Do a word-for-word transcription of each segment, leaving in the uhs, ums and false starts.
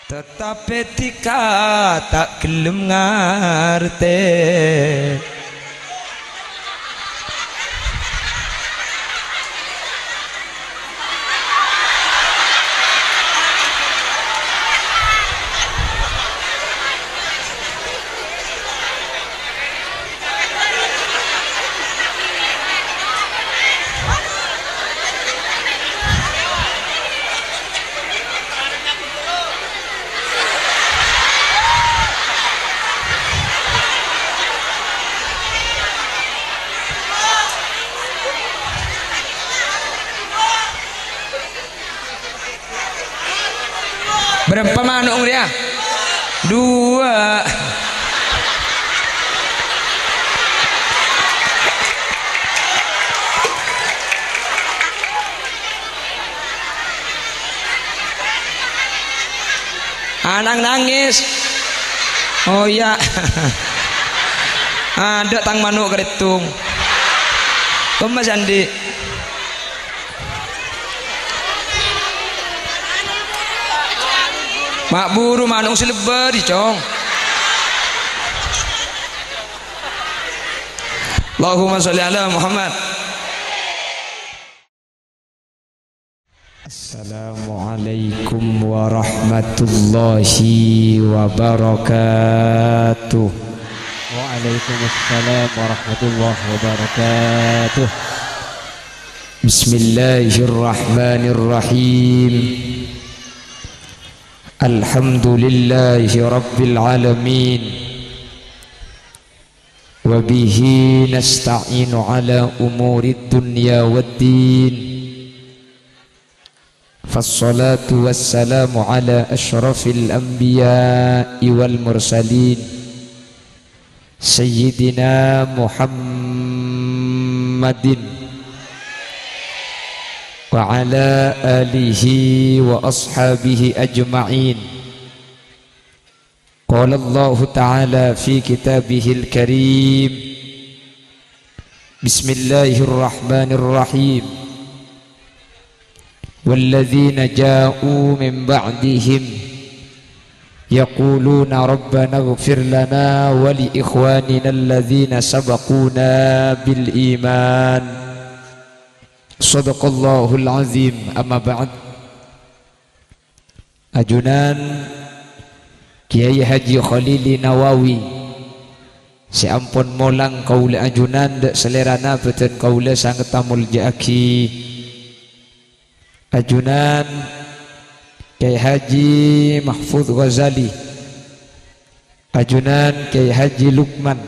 Tetapi dhika ta' ghellem ngartè. Bârâmpa mano' rèya? Duwâ'. Ana'na nangès. Oh, iyâ. Adâ' tang mano' karèttong. Kemma sè andi'. Ma' buru mano' sè lebbâr, Cong. Allahumma sholli ala Muhammad. Assalamualaikum warahmatullahi wabarakatuh. Waalaikumsalam warahmatullahi wabarakatuh. Bismillahirrahmanirrahim. Alhamdulillahi rabbil alamin. Wa bihi nasta'inu ala umurid dunya waddin. Fassalatu wassalamu ala asyrafil anbiya'i wal mursalin, Sayyidina Muhammadin wa ala alihi wa ashabihi ajma'in. Qala Allahu ta'ala fi kitabihil karim. Bismillahirrahmanirrahim. Walladzina ja'u min ba'dihim yaquluna rabbana ighfir lana wa li ikhwanina alladzina sabaquna bil iman. Shadaqallahul azim. Amma ba'd. Ajunan Kyai Haji Khalili Nawawi sè ampon molang kaulâ ajunan dâ' salèrana bâdân kaulâ sanget amolja'aghi. Ajunan Kyai Haji Mahfudz Ghazali, ajunan Kyai Haji Lukman,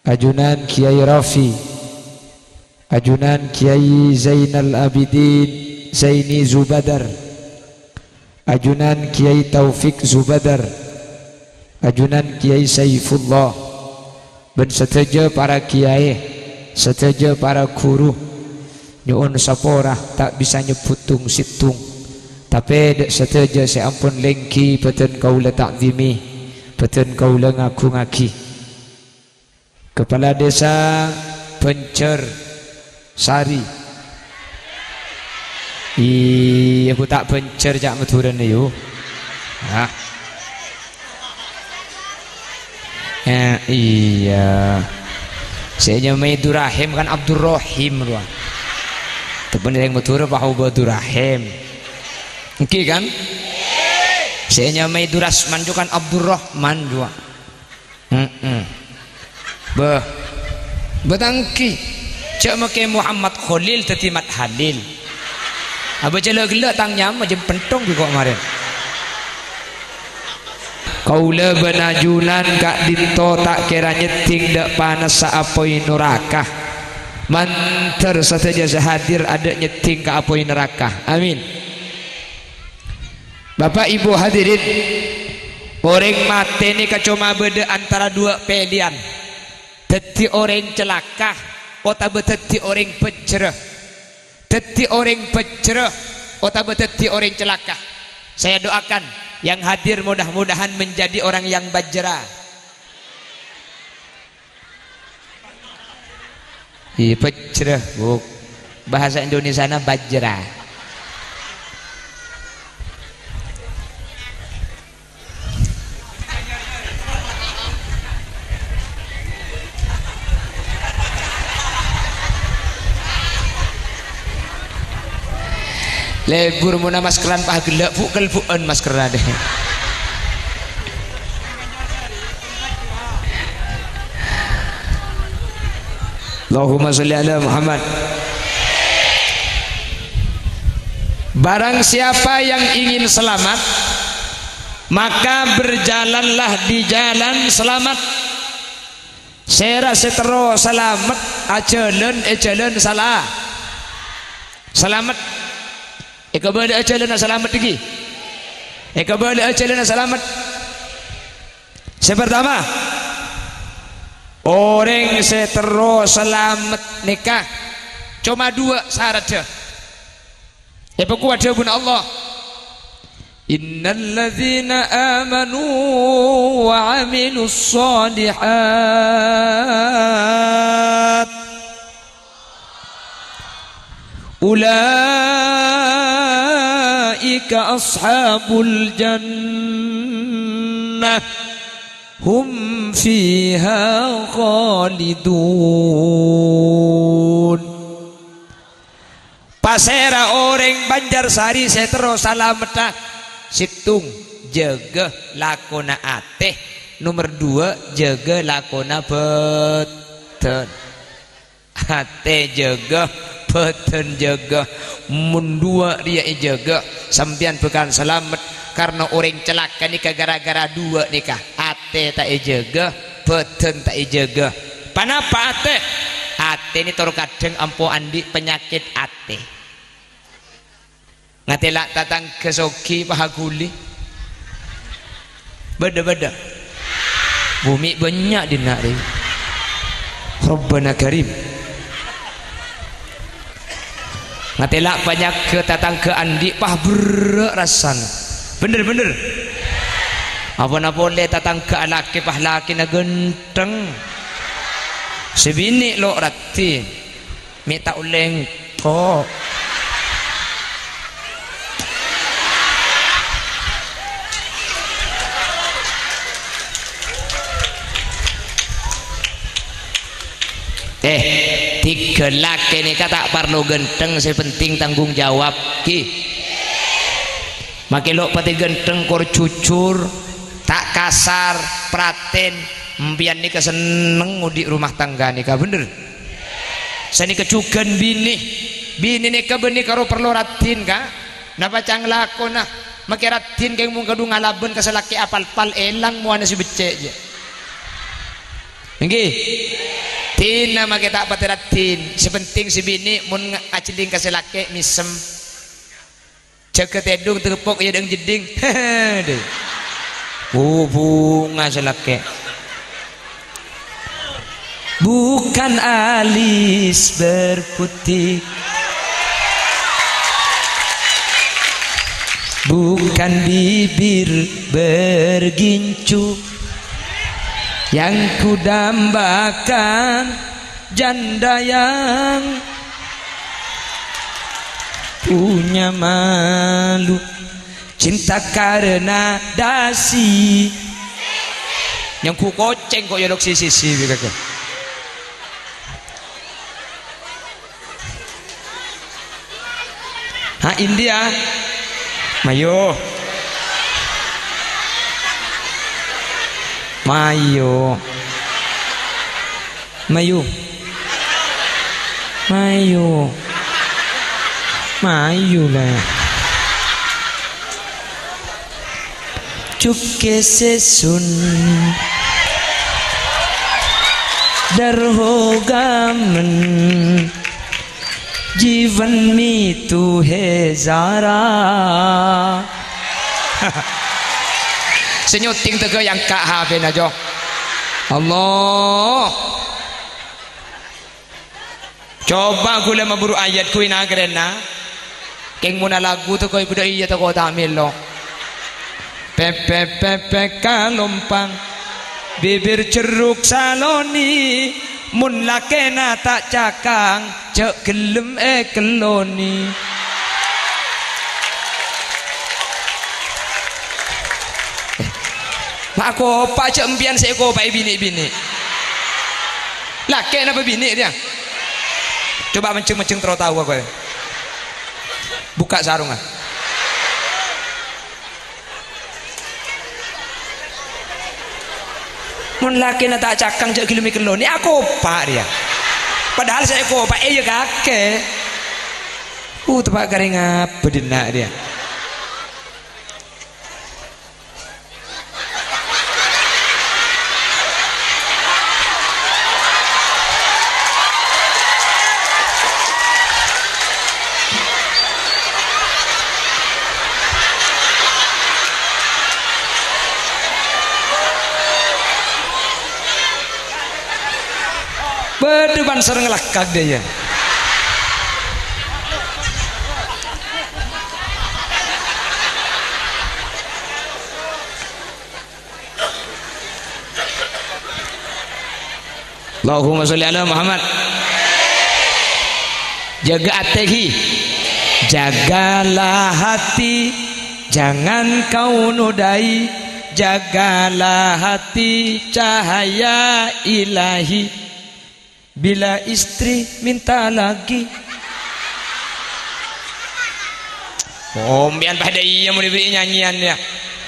ajunan Kyai Rafi, ajunan Kyai Zainal Abidin Zaini Zubadar, ajunan Kyai Taufik Zubadar, ajunan Kyai Saifullah, bân sadhâjâ para kyai, sadhâjâ para ghuru. Nyo'on sapora ta' bisa nyebbhut tong-settong, tapè dâ' sadhâjâ sè ampon lèngghi bâdân kaulâ ta'dhimi, bâdân kaulâ ngagungaghi. Kepala Desa Banjar Sari. Iyâ, ghu ta' Banjar ca' Madhurâna, yu. Hah? Eh, iyâ. Sè nyamaè Durahim kan Abdurrahim, rowa. Tapè orèng Madhurâ pas obâ Durahim. Èngghi, kan? Sè nyamaè Durasman jhughân Abdurrahman, rowa. Heeh. Bâh. Bâtanggi. Jhâ' makè Muhammad Kholil dhâddhi Mat Halil. Abâ' jhâ' la ghellâ' tang nyama jhâ' penthong bi' ko' marèn. Kaulâ bân ajunan ka'dinto ta' kèra nyèddhing dâ' panassa apoy noraka. Mandhâr sadhâjâ sè hadir adâ' nyèddhing ka apoy naraka. Amin. Bapa' Ibu hadirin, orèng matè nèka coma bâdâ antara duwâ' pèlèyan, dhâddhi orèng calaka otabâ dhâddhi orèng pèjjherra. Dhâddhi orèng pèjjherra otabâ dhâddhi orèng calaka. Saya doakan yang hadir mudah-mudahan menjadi orang yang bajjra. Iyâ, pèjjherra, Bu. Bahasa Indonesiana bajra. Lebur monna maskeran pas ghellâ', bu', kelbu'ân maskeran. Allahumma sholli ala Muhammad. Barang siapa yang ingin selamat, maka berjalanlah di jalan selamat. Sèra sè terro salamet ajhâlân è jhâlân sala-, salamet. Èkabâlâ'â jhâlânna salamet ènggi. Èkabâlâ'â jhâlânna salamet. Sè partama, orèng sè terro salamet nèka coma duwâ' saradhdhâ. Èpakowa dhâbuna Allah, "Innalladzina amanu wa 'amilus shalihat, ulaika ashabul jannah, hum fiha khalidun." Pasèra orèng Banjarsari sè terro salameddhâ? Sèttong, jâgâ lakona atè. Nomer duwâ', jâgâ lakona bâdân. Atè jâgâ, bâdân jâgâ. Mon duwâ' rèya èjâgâ, sampèyan bhâkal salamet, karna orèng calaka nèka ghârâ-ghârâ duwâ' nèka. Atè ta' èjâgâ, bâdân ta' èjâgâ. Ponapa atè? Atè nè tor kadhâng ampo andi' panyakèt atè. Ngatèla' tatangghâ soghi paha ghuli. Bâdâ, bâdâ. Bhumè bânnya' dinna' rè. Rabbana Karim. Ngatèla' panyakèt tatangghâ andi' pas berrâ' rassana. Bhender, bhender. Apana polè tatangghâ alakè pas lakèna ghântheng. Sè binè' lo' raddhin. Mè' ta' ollè engko'. Eh, dhigghâl lakè nèka ta' parlo ghântheng, sè penting tanggung jawab, ghi. Make lo' patè ghântheng, kor jujur, ta' kasar, pratèn, empèyan nèka senneng odi' rumah tangga nèka, bhender? Sanèka jhughân binè. Binè nèka bânnè karo parlo raddhin, Ka'. Napa ca'na lakona? Make raddhin kèng mon kadhung alabân ka sè lakè' apal-pal, èlang mowana sè beccè', jâ. Ènggi? Dinna make ta' patè raddhin. Sè penting sè binè mon nga-, ajhelling ka sè lakè' mèsem. Jâgâ tèdung tepok iyâ dâng-jeddhing. Deh. Bubunga sè lakè'. Bukan alis berputih, bukan bibir bergincu, yang kudambakan janda yang punya malu, cinta karena dasi. Nyanggu kocèng kok yolok sisi-sisi, bi kagak. Ha, India. Mayu. Mayu. Mayu. Mayu. Mayu, la. Jhughân sèson. Dâr hogamen. Jiwan mitu hezara. Sè nyuting tèghâ yang ka' H P-na, Jo. Allah. Coba ghulâ maburu ayat kuwi na kèrèna. Kèng monna lagu tako' bâdâ iyâ tako' ta' mèlo. Pèpè, pèpè kalompang, bibir jerruk saloni, mon lakèna ta' cakang, jâ' ghellem èkelloni. Eh, ma' akopa jâ' empèyan sè èkopaè binè'-binè'. Lakè' napa binè' rèya? Coba manjeng-manjeng terro tao kowe. Bukka' sarongnga. Mon lakèna ta' cakang, jhâ' ghilem èkellonè, akopa' rèya. Padahal sè èkopa' iyâ kakè. Uh, teppa' karè ngabâ dhinna' rèya. Bâdâ pan sareng lakak dâ' iyâ. Allahumma sholli ala Muhammad. Jaga atè, ghi. Jagalah hati, jangan kau nodai. Jagalah hati, cahaya ilahi. Bila istri minta lagi. Ompèyan padâ iyâ mon èberri' nyanyian, yâ.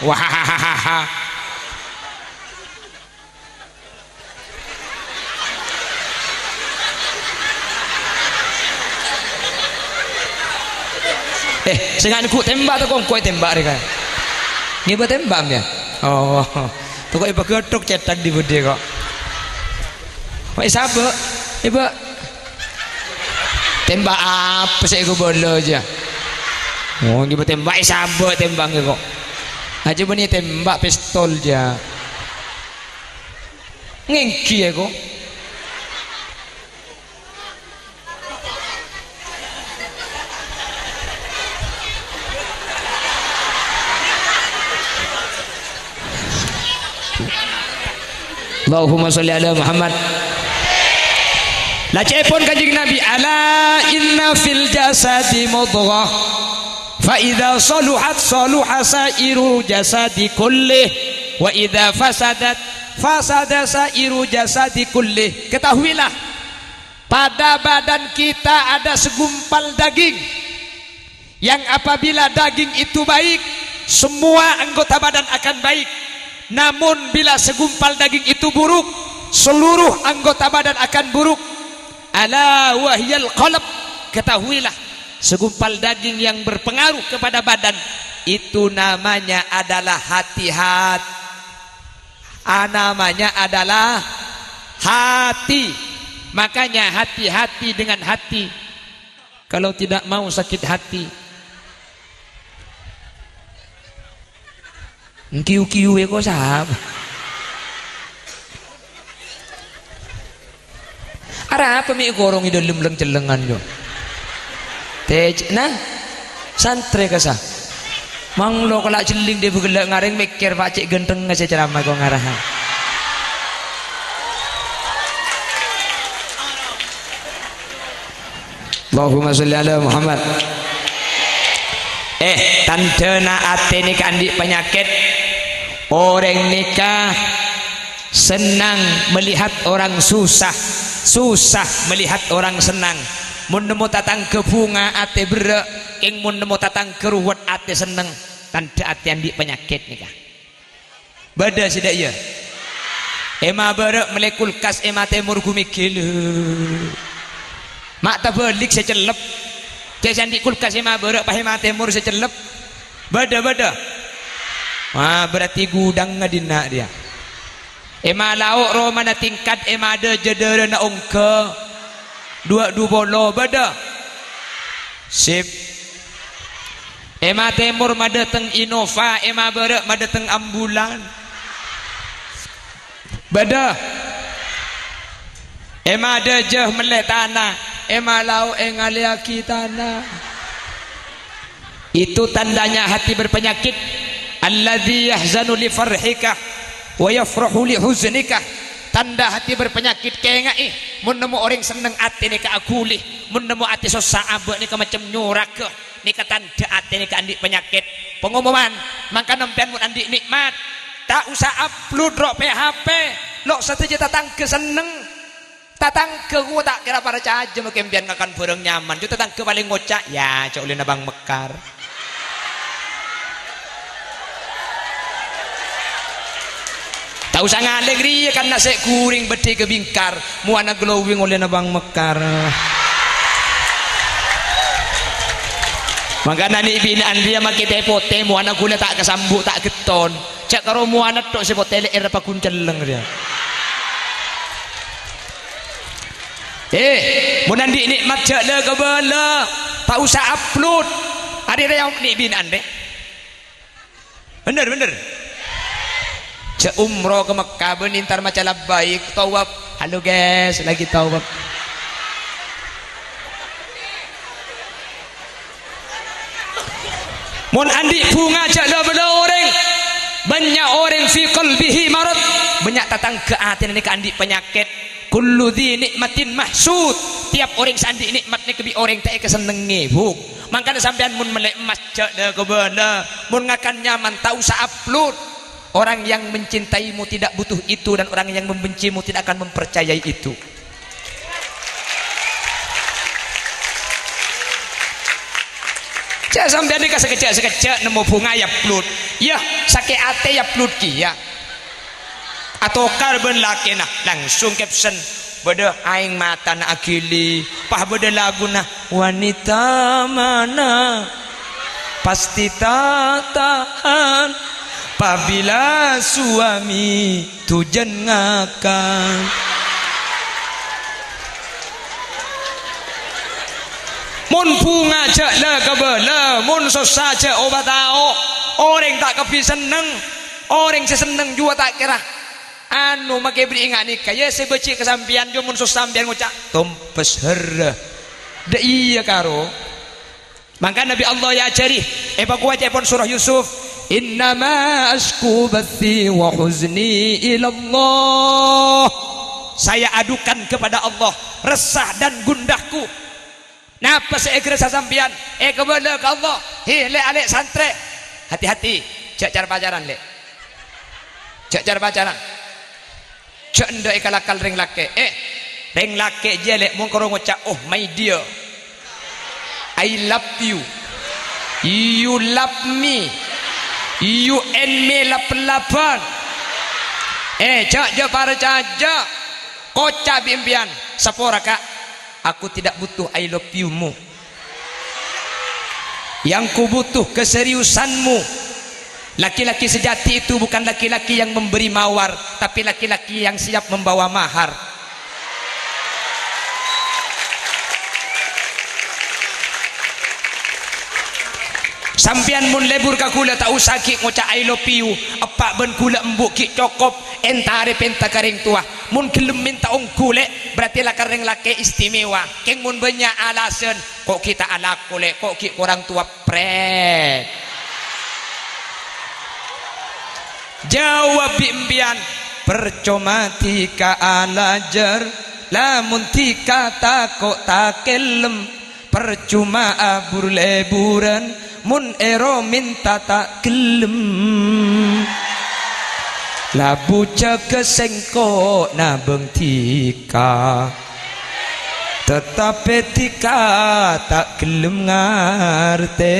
Wahahaha. Eh, sè ngangghu tembak ta' kongko' ètembak rèka? Ngibâ tembak, yâ? Oh, toko èbâ ghettho' cèthak dhi-budhi kok. Wah, èsabâ', èbâ. Tembak apa sè èkobâlâ jâ? Oh, ngibâ tembak, èsabâ' tembak kok. Ajâ bânnè tembak pistol jâ. Ngèngghi èko. Allahumma sholli ala Muhammad. Lajèpon Kanjeng Nabi, "Ala inna fil jasadi mudghah. Fa idza saluhat saluha sairu jasadi kullih. Wa idza fasadat fasada sairu jasadi kullih." Ketahuilah, pada badan kita ada segumpal daging yang apabila daging itu baik, semua anggota badan akan baik. Namun bila segumpal daging itu buruk, seluruh anggota badan akan buruk. Ala wahiyal qalb, ketahuilah, segumpal daging yang berpengaruh kepada badan, itu namanya adalah hati, hat-, ah, namanya adalah hati. Makanya hati-hati dengan hati. Kalau tidak mau sakit hati. Engkiu-kiu èko sapa? Arapa mè' korong è dâlem leng-cellengan, yo? Tej-, nah, santrè kassa. Manglo kala' jhelling dhi' bâgellâ' ngarèng mèkkèr, Pak, cè' ghântengnga sè ceramah ko ngaraha. Allahumma sholli ala Muhammad. Eh, tandhâna atè nèka andi' panyakèt. Orèng nèka senang melihat orang susah, susah melihat orang senang. Mon nemmo tatangghâ bhunga, atè berrâ', kèng mon nemmo tatangghâ ruwet, atè senneng. Tandhâ atè andi' panyakèt nèka. Bâdâ sè dâ' iyâ. È mabârâ' mellè kulkas, è matèmor ghu mèghèlè. Ma' tabâlik sè cellep. Cè' sè andi' kulkas è mabârâ', pas è matèmor sè cellep. Bâdâ, bâdâ. Wah, berarti gudhângnga dhinna' rèya. È malao' romana tingkat, è madâjâ dârâna ongghâ. Duwâ' dhu polo, bâdâ. Sip. È matèmor madâteng Innova, è mabârâ' madâteng ambulan. Bâdâ. È madâjâ mellè tana, è malao' è ngalèyaghi tana. Itu tandanya hati berpenyakit. Alladzi yahzanu li farhika wa yafrahu li huznika. Tanda hati berpenyakit, kènga'è, mon nemmo orèng senneng, atè nèka aghuli, mon nemmo atè sossa, abâ' nèka macem nyoraghâ. Nèka tandhâ atè nèka andi' panyakèt. Pangomoman, mangkana sampèyan mon andi' nè'mat, ta' osa upload ro' P H P, lo' sadhâjâ tatangghâ senneng. Tatangghâ ghuwâ ta' kèra parcajâ mangkèn sampèyan ngakan bhârâng nyaman. Jhâ' tatangghâ palèng ngoca', "Ya, jhâ' ollèna Bang Mekkar." Ta' osa ngalèng rèya kan nasè' ghuring bâddhi ka bingkar, mowana glowing ollèna Bang Mekkar. Mangkana nè' binè'an rèya makè tè-potè, mowana ghulâ ta' kasambu', ta' ghetton. Cè' karo mowana tok sè potè lè'èrra paggun celleng rèya. Eh, mon andi' nè'mat jhâ' la-kabâlâ, ta' osa upload. Arèya rèya nè' binè'an rè. Bhender, bhender. Jhâ' umroh ka Mekkah, bân entar maca labbaik, tawaf. Halo, guys, lagi tawaf. Mon andi' bhunga jhâ' la-bâlâ orèng. Bânnya' orèng fi qalbihi marad. Bânnya' tatangghâ atèna nèka andi' panyakèt. Kullu dzi ni'matin mahsud. Tiap orèng sè andi' nè'mat nèka bi' orèng ta' èkasennengngè, Bu. Mangkana sampèyan mon mellè emmas jhâ' la-kabâlâ. Mon ngakan nyaman ta' osa upload. Orang yang mencintaimu tidak butuh itu dan orang yang membencimu tidak akan mempercayai itu. Jhâ' sampèyan nèka sakejjhâ'-sakejjhâ' nemmo bhunga èupload. Yâ, sakè' atè èupload kèya. Atokar bân lakèna, langsung caption. Bâdâ aèng matana aghili, pas bâdâ laguna, "Wanita mana pasti tak tahan pabila suami tujan ngakan." Mon bhunga jhâ' la-kabâlâ, mon sossa jhâ' oba tao, orèng ta' kabbhi senneng, orèng sè senneng jhuwâ ta' kèra. Anu, makè bâri' ènga' nèka, yâ, sè bâji' ka sampèyan, jhâ' mon sossa sampèyan ngoca', "Tompes herra." Dâ' iyâ, karo. Mangkana bi' Allah èajhâri, èpakowat ca'èpon surah Yusuf, "Innama asyku bathi wa huzni ilallah." Saya adukan kepada Allah resah dan gundaku. Napa sè èghârâssa sampèyan? Èkabâlâ ka Allah. Hi, lè'-alè' santrè. Hati-hati, jhâ' car-pacaran, lè'. Jhâ' car-pacaran. Jhâ' endâ' èkalakal rèng lakè'. Eh, rèng lakè' jiyâ, lè', mon karo ngoca', "Oh, my dear. I love you. You love me. You and me lap-lapan." Eh, jhâ', jhâ' parcajâ. Koca' bi' empèyan, "Sapora, Ka'. Aku tidak butuh I love you-mu. Yang kubutuh keseriusanmu." Laki-laki sejati itu bukan laki-laki yang memberi mawar, tapi laki-laki yang siap membawa mahar. Sampèyan mon lebur ka ghulâ, ta' osa ghi' ngoca' "I love you", eppa' bân ghulâ embu' ghi' cokop, èntarè pènta ka rèng towa. Mon ghellem mènta ongghu, lè', berarti la-, ka rèng lakè' istimewa. Kèng mon bânnya' alasan, "Ko' ghi' ta' alako, lè', ko' ghi' korang towa, pret." Jawab bi' empèyan, "Parcoma dhika alajâr, lamon dhika tako' ta' kellem. Parcoma abur-leburan, mon èro mènta ta' ghellem. Labu jâgâ sèngko' nabâng dhika, tatapè dhika ta' ghellem ngartè."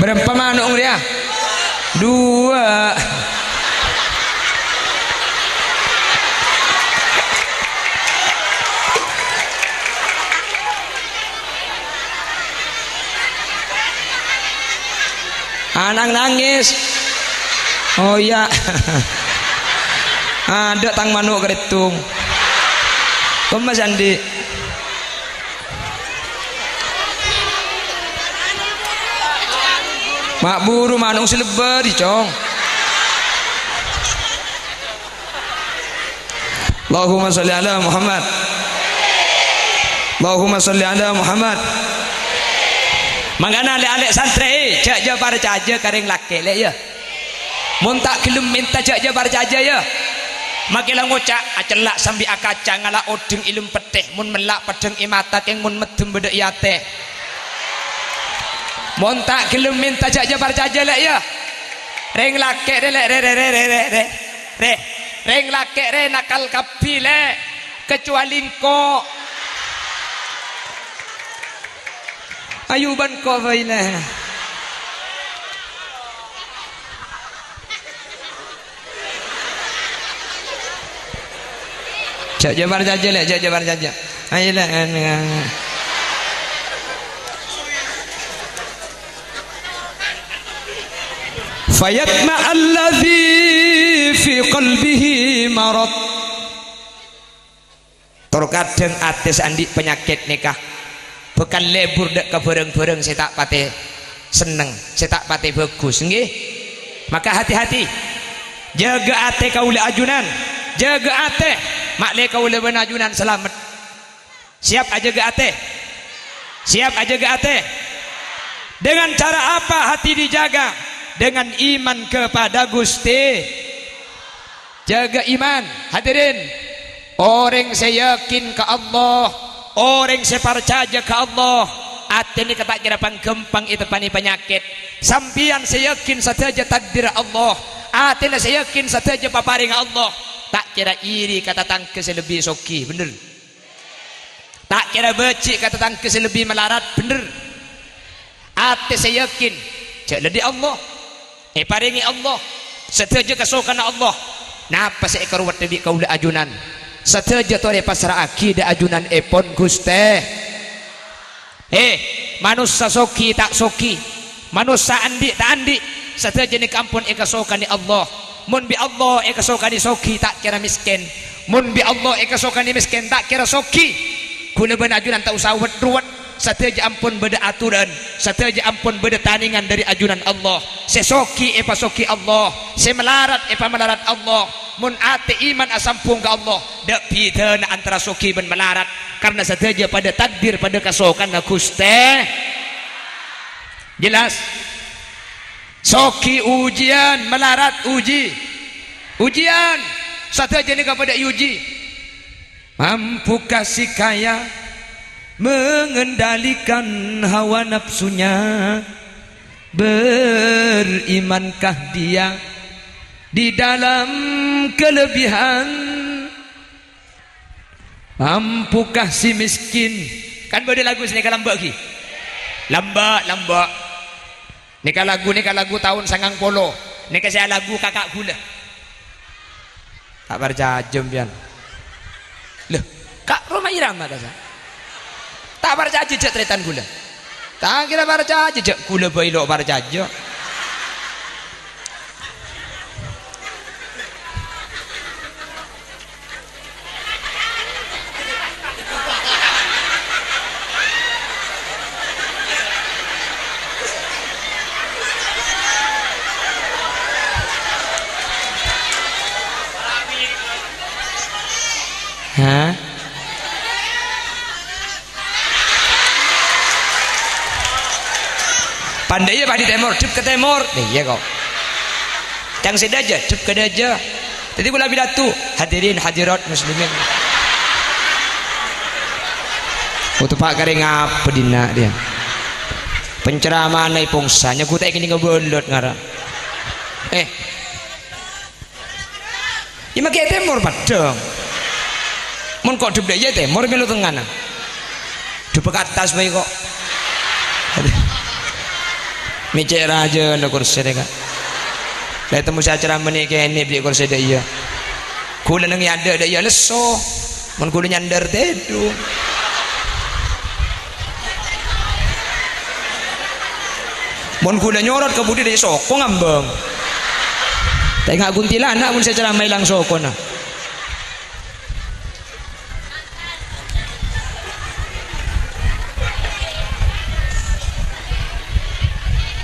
Bârâmpa mano' rèya? Duwâ'. Ana' nangès. Oh, iyâ. Adâ' tang mano' karèttong. Kemma sè andi'. Ma' buru manok sè lebbâr, Cong. Allahumma sholli ala Muhammad. Allahumma sholli ala Muhammad. Mangkana lè'-alè' santrè, jhâ', jhâ' parcajâ ka rèng lakè', lè', yâ. Mon ta' ghellem mènta, jhâ', jhâ' parcajâ, yâ. Makè la ngoca', acella' sambi akaca, ngala' odheng è lem pettè, mon mella' peddhâng è mata, kèng mon meddhem bâdâ è atè. Mon ta' ghellem mènta, jhâ', jhâ' parcajâ, lè', yâ. Rèng lakè' rè, lè', rè, rè. Rè, rèng lakè' rè nakal kabbhi, lè', kacowalè engko'. Ayu bân ko' bhâi, lè'. Jhâ', jhâ' parcajâ, lè', jhâ', jhâ' parcajâ. Ayo, lè'. Fayatma'alladzi fi qalbihi marad. Tor kadhâng atè sè andi' panyakèt nèka bhâkal lebur dâ' ka bhârâng-bhârâng sè ta' patè senneng, sè ta' patè bhâghus, ènggi? Maka hati-hati. Jâgâ atè kaulâ ajunan. Jâgâ atè. Ma'lè kaulâ bân ajunan salamet. Siap ajâgâ atè? Siap ajâgâ atè? Dengan cara apa hati dijaga? Dengan iman kepada Ghustè. Jâgâ iman, hadirin. Orèng sè yakin ka Allah, orèng sè parcajâ ka Allah, atè nèka ta' kèra pangghâmpang èteppanè panyakèt. Sampèyan sè yakin sadhâjâ takdir Allah, atèna sè yakin sadhâjâ paparèngnga Allah, ta' kèra iri ka tatangghâ sè lebbi soghi, bhender? Ta' kèra bâji' ka tatangghâ sè lebbi malarat, bhender? Atè sè yakin, jhâ' ladhi Allah, èparèngè Allah, sadhâjâ kasokanna Allah. Napa sè èkarowa bi' kaulâ ajunan? Sadhâjâ torè èpassra'aghi dâ' ajunanèpon, Ghustè. Eh, manossa soghi ta' soghi, manossa andi' ta' andi', sadhâjâ nèka ampon èkasokanè Allah. Mon bi' Allah èkasokanè soghi, ta' kèra mèskèn. Mon bi' Allah èkasokanè mèskèn, ta' kèra soghi. Kaulâ bân ajunan ta' osa wet-ruwet. Sadhâjâ ampon bâdâ aturan, sadhâjâ ampon bâdâ tanèngan dâri ajunan Allah. Sè soghi èpasoghi Allah, sè malarat èpamalarat Allah. Mon atè iman asambhung ka Allah, dâ' bhidhâna antara soghi bân malarat, karna sadhâjâ padâ takdir, padâ kasokanna Ghustè. Jelas? Soghi ujiyân, malarat uji-, ujiyân. Sadhâjâ nèka padâ èuji. Mampukah si kaya mengendalikan hawa nafsunya? Berimankah dia di dalam kelebihan? Mampukah si miskin? Kan bâdâ lagu sè nèka lambâ' ghi? Lambâ', lambâ'. Nèka lagu, nèka lagu taon sangang polo. Nèka sè alagu kaka' ghulâ. Ta' parcajâ sampèyan. Lho, Ka' Rhoma Irama ta', sa? Ta' parcajâ jhâ' tarètan ghulâ. Ta' kèra parcajâ jhâ' ghulâ bhâi lo' parcajâ. Hah? Pandâ iyâ, padi tèmor, dhep ka tèmor. Iyâ, kok. Cang sè dhâjâ, dhep ka dhâjâ. Dhâddhi, kaulâ apidato, hadirin hadirat muslimin. Khotbah karè ngapa dinna' dhiyâ? Penceramahna èpongsa, nyeghut è kènè' ngabâlât ngara. Eh. Iyâ, makè tèmor paddhâng. Mon kok dhep dhâjâ tèmor mèlo tengngana. Dhep ka attas bhâi kok. Mècè' rajâna korsè rèya, Ka'. La ètemmo sè acaramana kènè' bâdâ korsè dhâ' iyâ. Ghulâ neng è adâ' dhâ' iyâ lesso. Mon ghulâ nyandhâr tèdung. Mon ghulâ nyorot ka budi dhâ' soko ngambâng. Ta' enga' kuntilanak mon sè ceramah èlang sokona.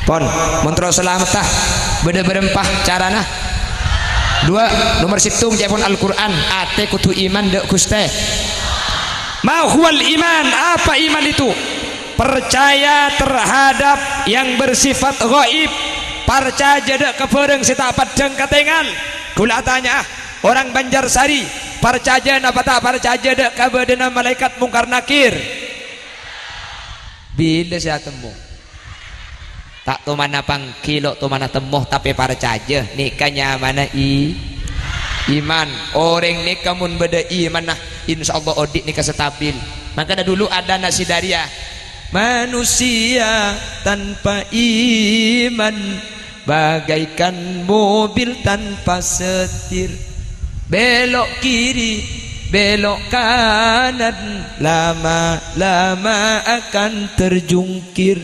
Pon, mon terro salametta, bâdâ bârâmpa carana? Duwâ', nomer sèttong ca'èpon Al-Qur'an, atè kodhu iman dâ' Ghustè. Ma huwal iman? Apa iman itu? Percaya terhadap yang bersifat ghaib, parcajâ dâ' ka bhârâng sè ta' paddhâng katèngal. Kaulâ atanya'a, orang Banjarsari, parcajâ napa ta' parcajâ dâ' ka bâdâna malaèkat Mungkar Nakir? Bilâ sè atemmo? Ta' tomana pangghi, lo' tomana temmo, tapè parcajâ. Nèka nyamana i-, iman. Orèng nèka mon bâdâ imanna, insyaallah odi' nèka stabil. Mangkana dulu ada nasidariyah. Manusia tanpa iman bagaikan mobil tanpa setir. Belok kiri, belok kanan, lama-lama akan terjungkir.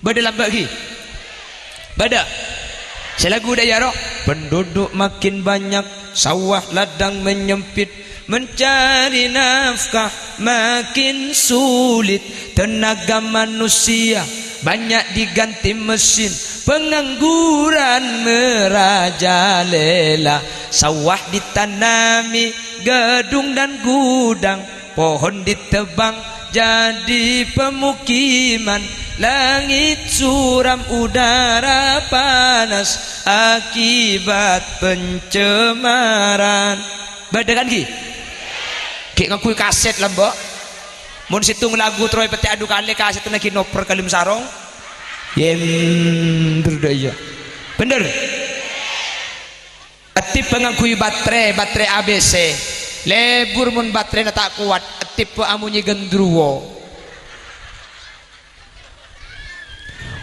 Bâdâ lambâ' ghi? Bâdâ. Sè lagu dâ' iyâ, ro? Penduduk makin banyak, sawah ladang menyempit, mencari nafkah makin sulit, tenaga manusia banyak diganti mesin, pengangguran merajalela, sawah ditanami gedung dan gudang, pohon ditebang jadi pemukiman, langit suram, udara panas akibat pencemaran. Bâdâ kan, ghi? Ghi' ngangghuy kasèt lambâ'. Mon sèttong lagu terro èpètè' adu kalè, kasètta ghi' noper kalem sarong. Yender dâ' iyâ. Bhender. Ètibbhâ ngangghuy baterè, baterè A B C. Lebur mon baterèna ta' kowat, ètibbhâ amonyè gendruwo.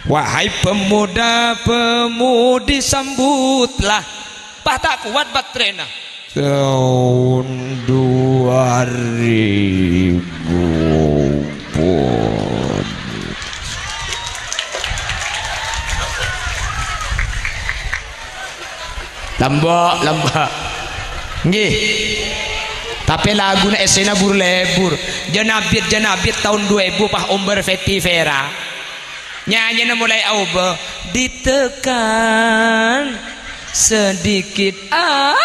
Wahai pemuda-pemudi, sambutlah. Pas ta' kowat baterèna. Taon dua ribu. Lambâ', lambâ'. Ngghi. Tapè laguna essèna bur-lebur. Janabit-janabit taon dua ebu pas ombar Fetty Vera. Nyanyèna molaè aobâ. Ditekan sedikit, ah.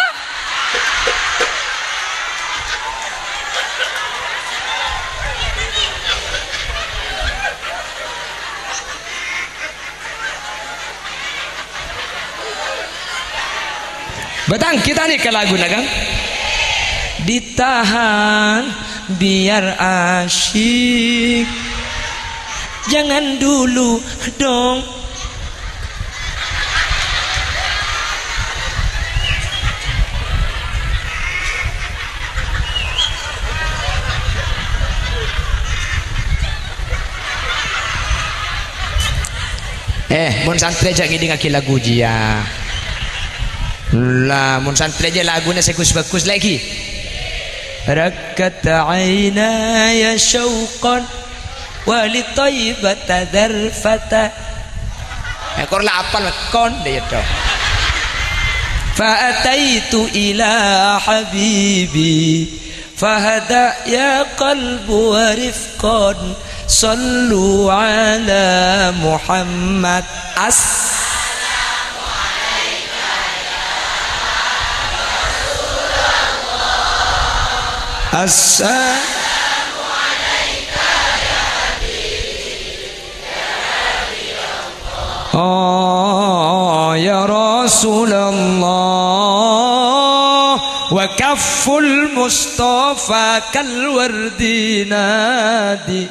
Bâtang kita nih ke laguna, Kang. Ditahan biar asyik. Jangan dulu dong. Eh, mon santrè jhâ' ngèdingngaghi lagu jiyâ. La, mon santrè jhâ' laguna sè ghus-bhâghus lagi. Rakkat ainaya syauqan wa li Thaibata dzarfata. Eh, kor la apal kon deh, ya, dok. Fa ataitu ila habibi. Fahda ya qalbu wa rifqan, sallu ala Muhammad. As. As. Oh, ya Rasulullah, wa kafful Mustafa kal wardi nadi.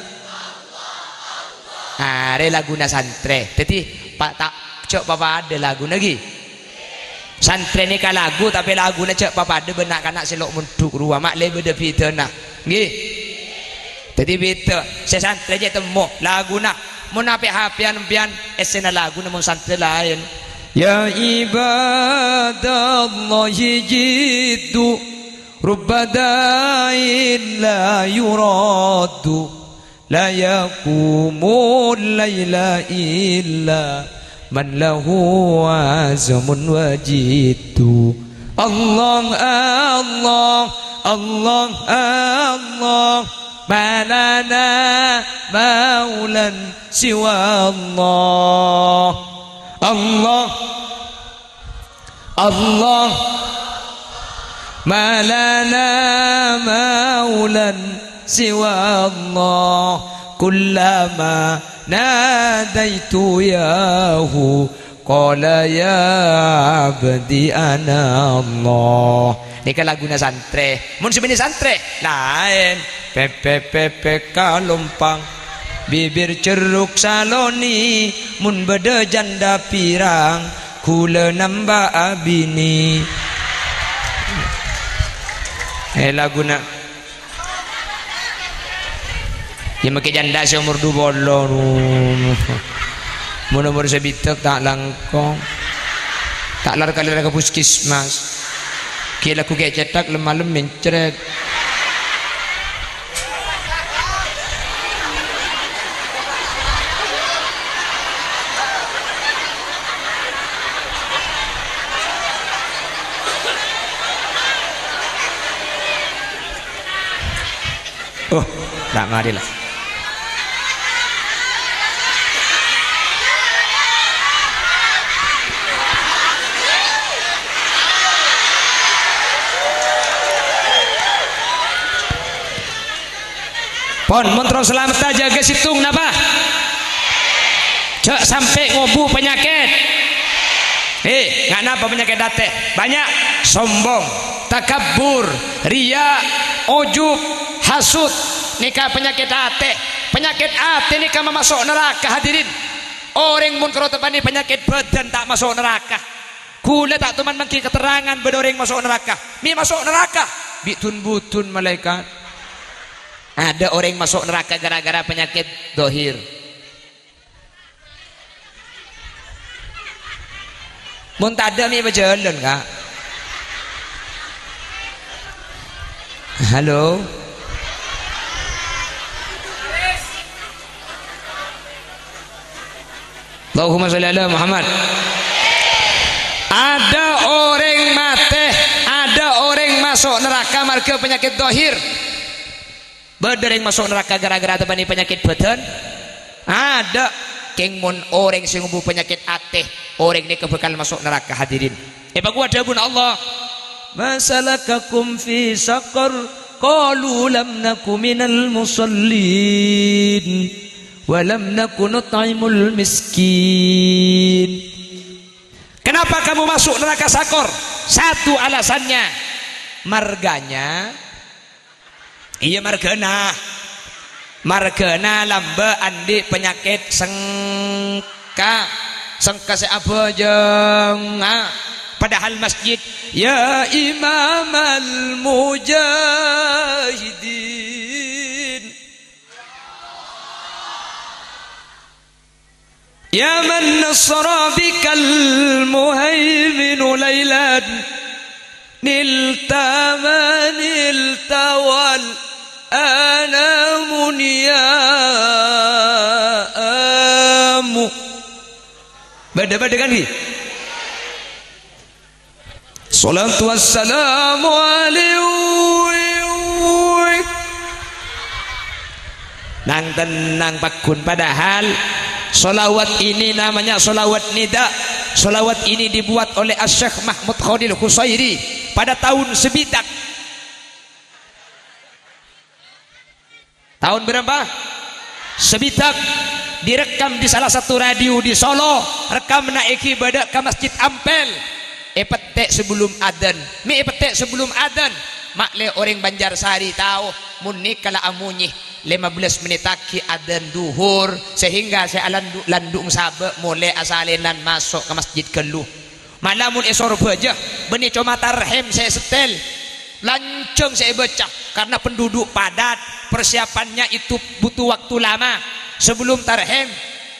Arè laguna santrè. Dhâddhi, pa-, ta-, jhâ' papadâ laguna, ghi. Santrè nèka lagu, tapè laguna jhâ' papadâ bân na'-kana' sè lo' mondhuk rowa, ma' lè bâdâ bhidhâna. Ngghi. Dhâddhi bhidhâ, sè santrè jhâ' temmo laguna. Mon apè-hapèyan empèyan, essèna laguna mon santrè laèn. Ya ibadallahi jiddu, rubba da'in la yuraddu. La yaqumul laila illa man lahu azmun wa jiddu. Allah, Allah, Allah, Allah. Ma lana مولى سوى الله. الله، الله، ما لنا مولى سوى الله. كلما ناديت ياه قال يا عبدي أنا الله. Nèka laguna santrè. Mon sè bânnè santrè, laèn. Pèpè, pèpè, kalompang. Bibir cerruk salonè. Mon bâdâ jhândhâ pirang, kaulâ nambâ'â binè. Eh, laguna. Iyâ, makè jhândhâ sè omor dhu polo. Mon omor sabidhâk ta' langkong. Ta' lar-kalèra ka puskesmas. Ghi' lagghu ghi' cèthak lem-malem mencret. Oh, ta' marè la. Pon, mon terro salameddhâ jâgâ sèttong napa? Jhâ' sampè' ngobu panyakèt. Eh, nga' napa panyakèt atè? Bânnya'. Sombong, takabbur, riya', ujub, hasud. Nèka panyakèt atè. Panyakèt atè nèka mamaso' naraka, hadirin. Orèng mon karo teppa'na panyakèt bhâdhân ta' maso' naraka. Kaulâ ta' toman mangghi katerrangan bâdâ orèng maso' naraka. Mè' maso' naraka bi' dun-budun malaèkat. Adâ' orèng maso' naraka ghârâ-ghârâ panyakèt dhâhir. Mon tadâ' mè' pajhâlân, Ka'. Halo. Allahumma sholli ala Muhammad. Adâ' orèng matè, adâ' orèng maso' naraka marghâ panyakèt dhâhir. Bâdâ orèng maso' naraka ghârâ-ghârâ teppa'na panyakèt bhâdhân? Adâ'. Kèng mon orèng sè ngobu panyakèt atè, orèng nèka bhâkal maso' naraka, hadirin. Èpaghuwâ dhâbuna Allah, "Ma salakakum fi saqar? Qalu lam naku minal musallin, wa lam naku nut'imul miskin." Kenapa kamu masuk neraka Sakor? Satu alasannya, marganya Iyâ, marghâna. Marghâna lambâ' andi' panyakèt sengka. Sengka sè abhâjâng, ah. Padahal masjid, ya imamal mujahidin. Ya man nasara bikal muhaiminu lailan, nilta ma nilta wal anamu niyamu. Bâdâ, bâdâ kan, ghi? Sholatu wassalamu alaihi. Nang-tennang paggun, padahal sholawat ini namanya sholawat nida. Sholawat ini dibuat oleh Asy-Syeikh Mahmud Khalil Khusairi pada tahun Sebidak. Taon bârâmpa? Sebidak direkam di salah satu radio di Solo. Rekamma èghi bâdâ ka Masjid Ampel. Èpettè' sabellum adzan. Mè' èpettè' sabellum adzan. Ma'lè orèng Banjarsari tao, mon nèka la amonyè lèma bellâs mennèt aghi adzan dhuhur, sehingga sè alandu'-landu' sabâ' molè asalènan maso' ka masjid ghâllu. Mala mon è Sorbhâjâ, bânnè coma tarhim sè èsettèl, lanjhâng sè èbâca, karena penduduk padat, persiapannya itu butuh waktu lama. Sebelum tarhim,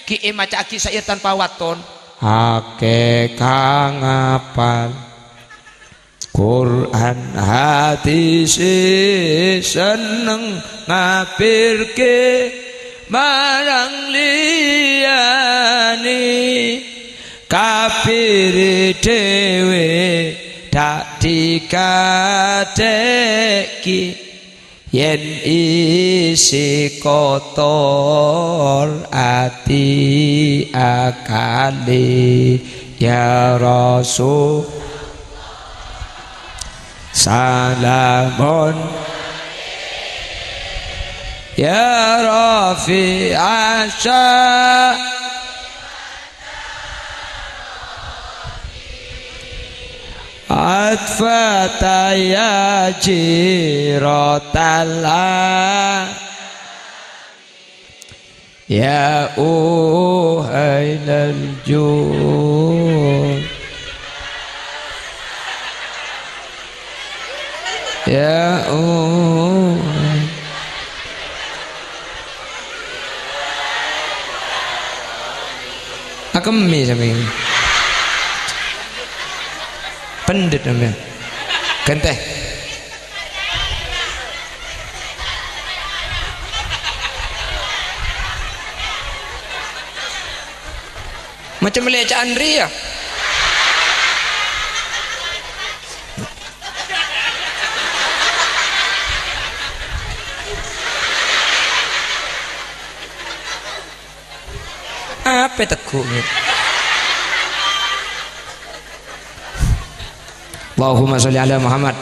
ghi' èmaca'aghi syair tanpa waton. Akè kang apal Qur'an hadis, senneng ngabirke marang liyane. Kafir dhewe ta' dikadheki. Yèn isi kotor ati akalè, ya Rasul, salamun ya Rafi Asya. Atfata ya jirotal a-, ya uhailal jud. Ya, oh. Akemmi sampeyan. Pendhet sampeyan. Gantè. Macem leca'an rèya. Apa tegghu'? Allahumma sholli ala Muhammad.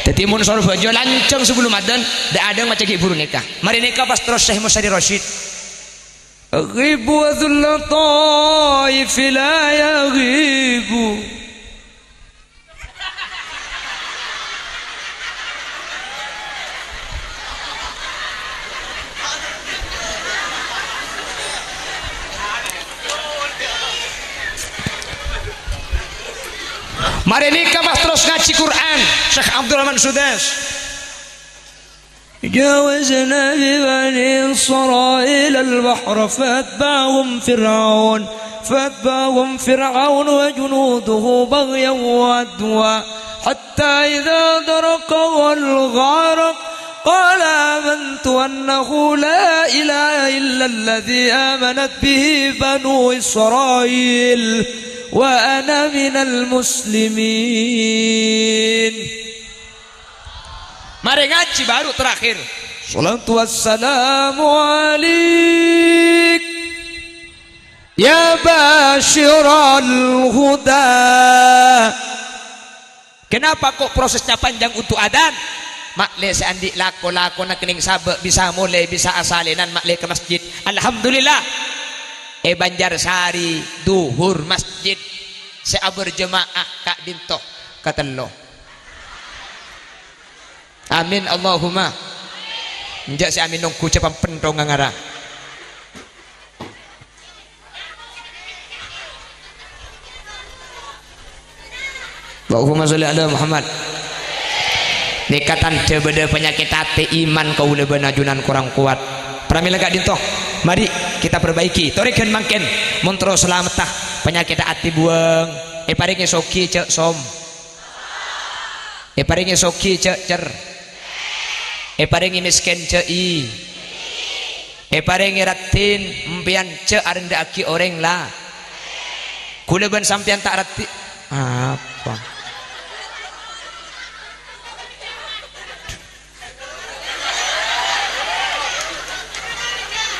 Dhâddhi, mon soro bâjâ lanjhâng sabellunna adzan, dâ'-adâ' maca ghi' buru nèka. Marè nèka pas terros Syekh Mustari Rasyid. Ghibu wa dhulla taifi la yaghibu. Marè nèka pas terros ngajhi Qur'an, Syekh Abdurrahman Sudes. جاوزنا ببني إسرائيل البحر فأتبعهم فرعون، فأتبعهم فرعون وجنوده بغيا وعدوا، حتى إذا أدركه الغرق قال آمنت أنه لا إله إلا الذي آمنت به بنو إسرائيل وأنا من المسلمين. Marè ngajhi bhuru terakhir. Shalatu wassalamu alaik, ya basyiral huda. Kenapa kok prosesnya panjang untuk adzan? Ma'lè sè andi' lako-lakona kennèng sabâ' bisa molè, bisa asalènan ma'lè ka masjid. Alhamdulillah. È Banjarsari, dhuhur masjid sè aberjema'ah ka'dinto katello. Amin, Allahumma. Enjâ' sè amin nongghu jhâ' pampenthong ngara. Allahumma sholli ala Muhammad. Nèka tandhâ bâdâ panyakèt atè, iman kaulâ bân ajunan korang kowat. Pramèla ka'dinto, mari kita perbaiki. Torè ghân mangkèn, mon terro salametta, panyakèt atè buwâng, èparèngè soghi jhâ' som-, Èparèngè soghi jhâ' cer-, èparèngè mèskèn jhâ' i-, èparèngè raddhin empèyan jhâ' arendhâ'aghi orèng la-, kaulâ bân sampèyan ta' raddhi-, apa?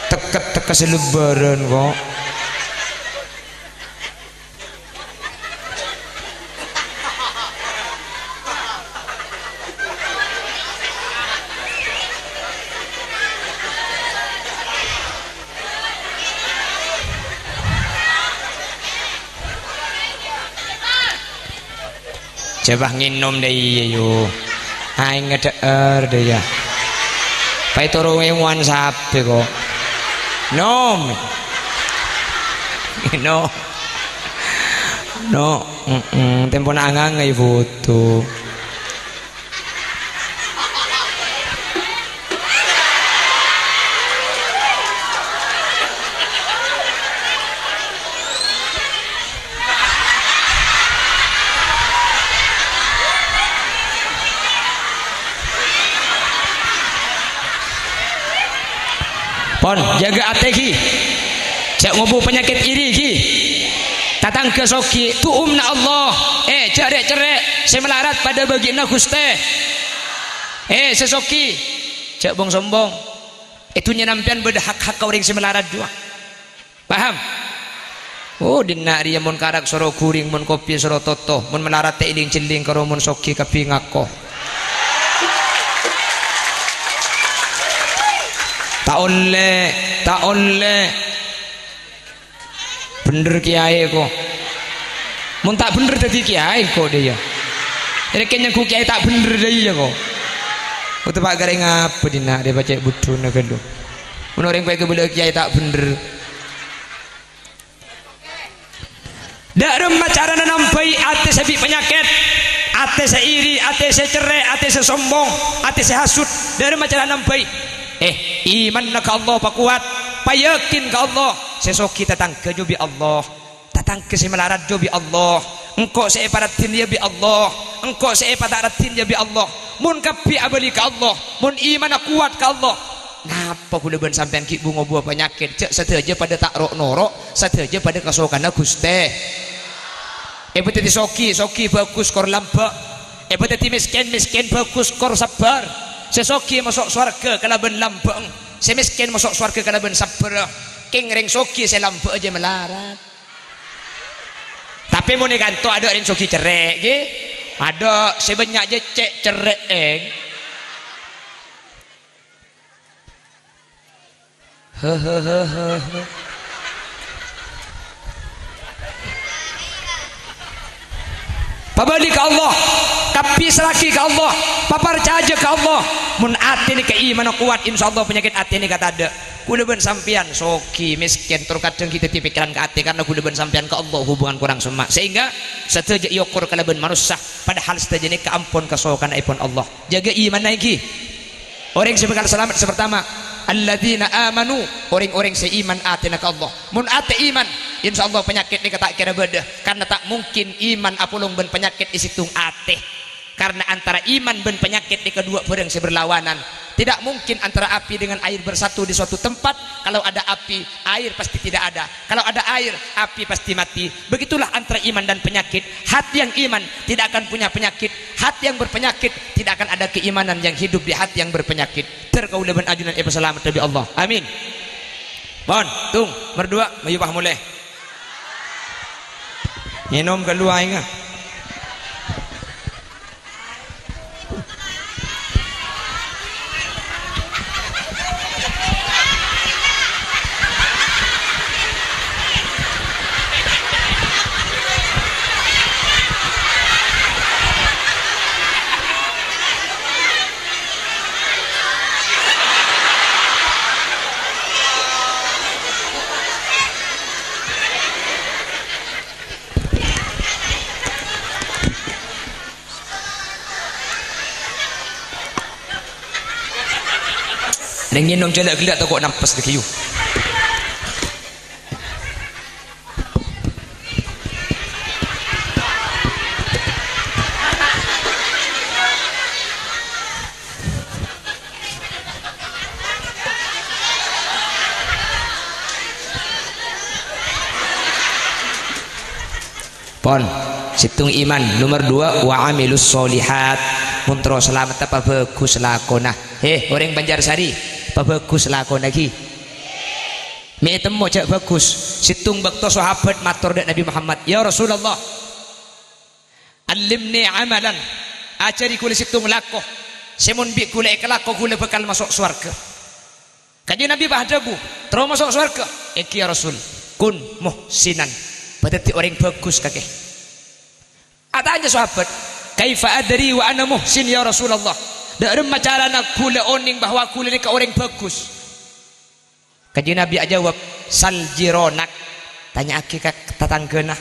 Tekka-tekka sè lebbhârân, kok. Jhâ' pas ngènom dâ' iyâ, yu. Aèng ngedhâ'âr dâ' iyâ. Paètoro' ngowan sapè, kok. Nom. Ngènom. No, mm-mm, tempona angangai foto. Pon, jâgâ atè, ghi. Jhâ' ngobu panyakèt iri, ghi. Tatangghâ soghi, tu'umna Allah. Eh, jhâ' rè'-cerrè', sè malarat padâ bâgiânna Ghustè. Eh, sè soghi, jhâ' bong-sombong. È dhunnyana sampèyan bâdâ hak-hakka orèng sè malarat jhuwâ. Paham? Oh, dinna' rèya mon karak soro ghuring, mon kopi soro toto, mon malarat ta' èlèng-cellèng karo mon soghi kabbhi ngako. Ta' ollè, ta' ollè. Bhendher kèyaè, ko. Mon ta' bhendher dhâddhi kèyaè, ko, dhâ' iyâ. Rèkè nyangghu kèyaè ta' bhendher dhâ' iyâ, ko. Ko teppa' karè ngapa dinna' dhâ' pacè' bhuddhuna ghâllu. Mon orèng pagghâbâlâ kèyaè ta' bhendher. Dâ' remma carana nambâi atè sè bi' panyakèt, atè sè iri, atè sè cerrè', atè sè sombong, atè sè hasut. Dâ' remma carana nambâi? Eh, imanna ka Allah pakowat, payakin ka Allah. Sè soghi tatangghâ jhâ' bi' Allah. Tatangghâ sè malarat jhâ' bi' Allah. Engko' sè èparaddhin yâ bi' Allah. Engko' sè èpata' raddhin yâ bi' Allah. Mon kabbhi abâli ka Allah, mon imanna kowat ka Allah, napa kaulâ bân sampèyan ghi' bu-ngobuwâ panyakèt? Jhâ' sadhâjâ padâ ta' ro'-noro', sadhâjâ padâ kasokanna Ghustè. Èpadhâddhi soghi, soghi bhâghus kor lambâ'. Èpadhâddhi mèskèn, mèskèn bhâghus kor sabbhâr. Sè soghi maso' sowarghâ kalabân lambâ'eng. Sè mèskèn maso' sowarghâ kalabân sabbhârâ. Kèng rèng soghi sè lambâ'â jhâ' malarat. Tapè mon è kanto adâ' rèng soghi cerrè', ghi? Adâ' sè bânnya' jhâ' cè' cerrè', èng. He, he, he, he, he. Pabâli ka Allah, kabbhi serraghi ka Allah, paparcajâ ka Allah. Mon atè nèka imanna kowat, insyaallah panyakèt atè nèka tadâ'. Kaulâ bân sampèyan, soghi, mèskèn, tor kadhâng ghi' dhâddhi pèkkèran ka atè, karna kaulâ bân sampèyan ka Allah hubungan korang semma'. Sehingga sadhâjâ èokor kalabân manossa, padahal sadhâjâ nèka ampon kasokana'èpon Allah. Jâgâ imanna èngghi. Orèng sè bhâkal salamet sè partama, alladzina amanu, orèng-orèng sè iman atèna ka Allah. Mon atè iman, insyaallah panyakèt nèka ta' kèra bâdâ, karna ta' mungkin iman apolong bân panyakèt è sèttong atè. Karna antara iman bân panyakèt nèka duwâ' bhârâng sè berlawanan. Tidak mungkin antara api dengan air bersatu di suatu tempat. Kalau ada api, air pasti tidak ada. Kalau ada air, api pasti mati. Begitulah antara iman dan penyakit. Hati yang iman tidak akan punya penyakit. Hati yang berpenyakit tidak akan ada keimanan yang hidup di hati yang berpenyakit. Ter kaulâ bân ajunan èpasalamet bi' Allah. Amin. Pon, tung, merduwâ', mayu pas molè. Ngènom ghâllu aèngnga. Neng ngenom jala gella' tako' nampes lagi, yu. Pon, sèttong iman. Nomer duwâ', wa amilus sholihat. Mon terro salamet, pabhâghus lakona. He, orèng Banjarsari, pabhâghus lakona, ghi. Mè' ètemmo jhâ' bhâghus. Sèttong bâkto sahabat mator dâ' Nabbhi Muhammad, "Ya Rasulullah, allimni amalan, ajhâri ghulâ sèttong lako, sè mon bi' ghulâ èkalako ghulâ bhâkal maso' sowarghâ." Kanjeng Nabbhi pas adhâbu, "Terro maso' sowarghâ?" "Èngghi, ya Rasul." "Kun muhsinan, bâdâddhi orèng bhâghus kakè." Atanya sahabat, "Kaifa adri wa ana muhsin, ya Rasulullah? Dâ' remma carana ghulâ onèng bahwa ghulâ nèka orèng bhâghus?" Kanjeng Nabbhi ajâwâb, "Sal jironak, tanya'aghi ka tatangghâna.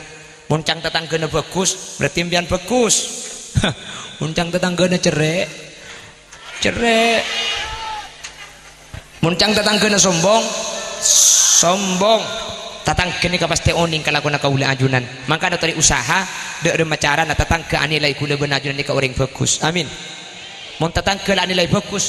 Mon cang tatangghâna bhâghus, berarti sampèyan bhâghus. Mon cang tatangghâna cerrè', cerrè'. Mon cang tatangghâna sombong, sombong. Tatangghâ nèka pastè onèng kalakona kaulâ ajunan. Mangkana torè usaha, dâ' remma carana tatangghâ anilai ghulâ bân ajunan nèka orèng bhâghus." Amin. Mon tatangghâ la anilai bhâghus,